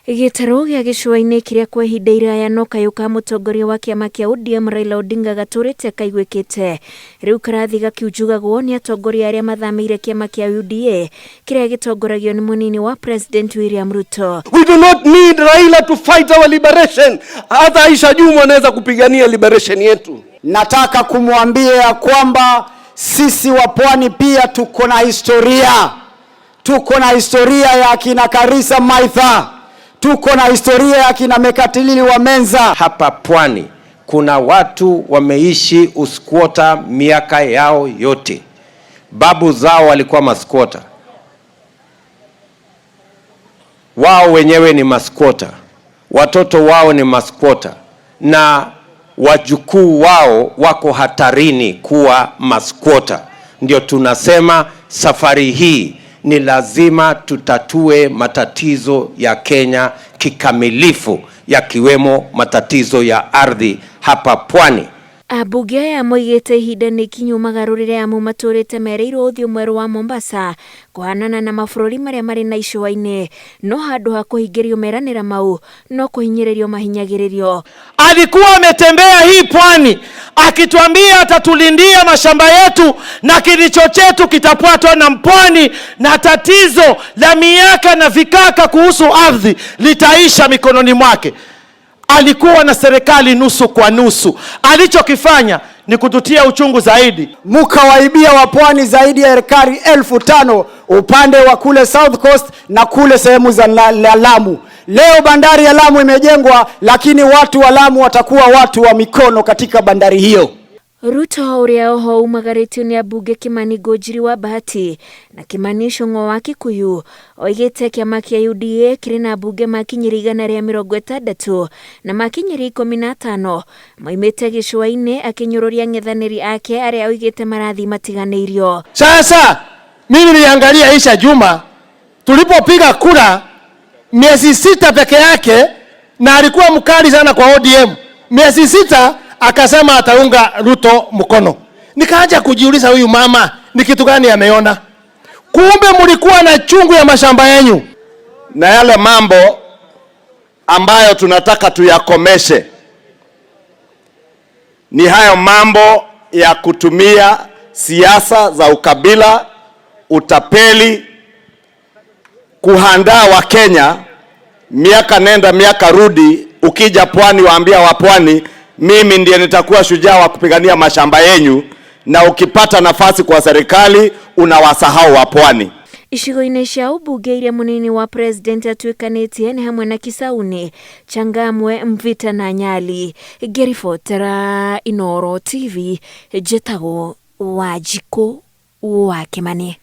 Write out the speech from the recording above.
Gĩtarũ gĩa gĩcũa-inĩ kĩrĩa kwa ihinda iraya no kayũ ka mũtongoria wa kĩama kĩa ODM Raila Odinga gatũrĩte kaiguĩkĩte rĩu karathi gakiunjugagwo nĩ atongoria arĩa mathamĩire kĩama kĩa UDA kĩrĩa gĩtongoragio nĩ mũnini wa President William Ruto. We do not need Raila to fight our liberation. Hata Aisha Jumwa anaweza kupigania liberation yetu. Nataka kumwambia ya kwamba sisi wa Pwani pia tuko na historia, tuko na historia ya akina Karisa Maitha, tuko na historia ya akina Mekatilili wa Menza. Hapa Pwani kuna watu wameishi uskwota miaka yao yote, babu zao walikuwa maskwota, wao wenyewe ni maskwota, watoto wao ni maskwota, na wajukuu wao wako hatarini kuwa maskwota. Ndio tunasema safari hii ni lazima tutatue matatizo ya Kenya kikamilifu, yakiwemo matatizo ya ardhi hapa Pwani. Ambunge aya moigĩte ihinda nĩ ikinyu magarũrĩre amu matũrĩte merĩirwo ũthiũ mwerũ wa Mombasa kũhanana na mabũrũri marĩa marĩ na icũa-inĩ, no handũ ha kũhingĩrio meranĩra mau no kũhinyĩrĩrio mahinyagĩrĩrio. Alikuwa ametembea hii pwani akituambia atatulindia mashamba yetu na kilicho chetu kitapatwa na mpwani, na tatizo la miaka na vikaka kuhusu ardhi litaisha mikononi mwake. Alikuwa na serikali nusu kwa nusu. Alichokifanya ni kututia uchungu zaidi. Mukawaibia wa pwani zaidi ya ekari 5,000 upande wa kule South Coast na kule sehemu za Lamu. Leo bandari ya Lamu imejengwa, lakini watu wa Lamu watakuwa watu wa mikono katika bandari hiyo. Ruto ũrĩa oho umagarĩtio nĩ ambunge Kimani Ngunjiri wa Bahati na Kimani Ichung'wa wa Kikuyu oigĩte kĩama kĩa UDA kĩrĩ na ambunge makinyĩria 160 na makinyĩria 15 moimĩte gĩcũa-inĩ, akĩnyũrũria ang'ethanĩri ake arĩa oigĩte marathiĩ matiganĩirio. Sasa mimi niliangalia Aisha Juma tulipopiga kura miezi 6 peke yake, na alikuwa mkali sana kwa ODM. Miezi 6 akasema ataunga Ruto mkono. Nikaanza kujiuliza huyu mama ni kitu gani ameona? Kumbe mlikuwa na chungu ya mashamba yenu. Na yale mambo ambayo tunataka tuyakomeshe ni hayo mambo ya kutumia siasa za ukabila, utapeli, kuhandaa Wakenya miaka nenda miaka rudi. Ukija pwani waambia wa pwani, mimi ndiye nitakuwa shujaa wa kupigania mashamba yenyu, na ukipata nafasi kwa serikali unawasahau wa pwani. Icigo-inĩ cia ũmbunge iria mũnini wa president atuĩkanĩtie nĩ hamwe na Kisauni, Changamwe, Mvita na Nyali. Ngĩribotera Inooro TV, njĩtagwo Wanjikũ wa Kĩmani.